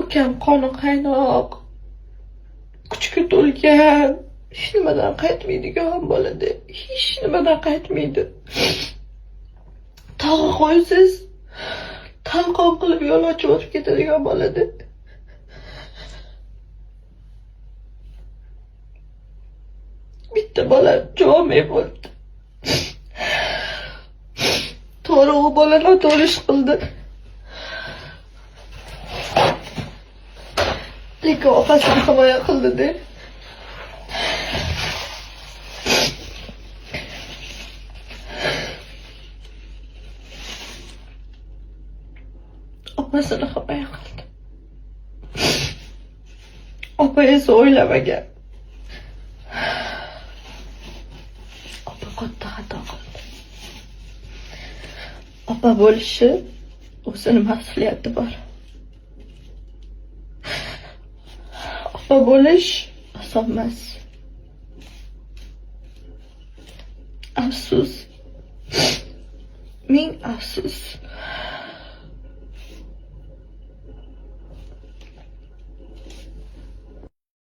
Ukam qoni qaynoq, kuchga to'lgan, hech nimadan qaytmaydigan bolada, hech nimadan qaytmaydi. Tog'a qo'ysiz talqon qilib yo'l ochib o'tib ketadigan bolada. Bitta bola jomey bo'ldi. To'g'ri, u bola noto'g'ri ish qildi. Lekin opasini himoya qildi-da. Opasini himoya qildi. Opa esa o'ylamagan. Opa katta xato qildi. Opa bo'lishi o'zini mas'uliyati bor. Opa bo'lish oson emas. Afsus. Ming afsus.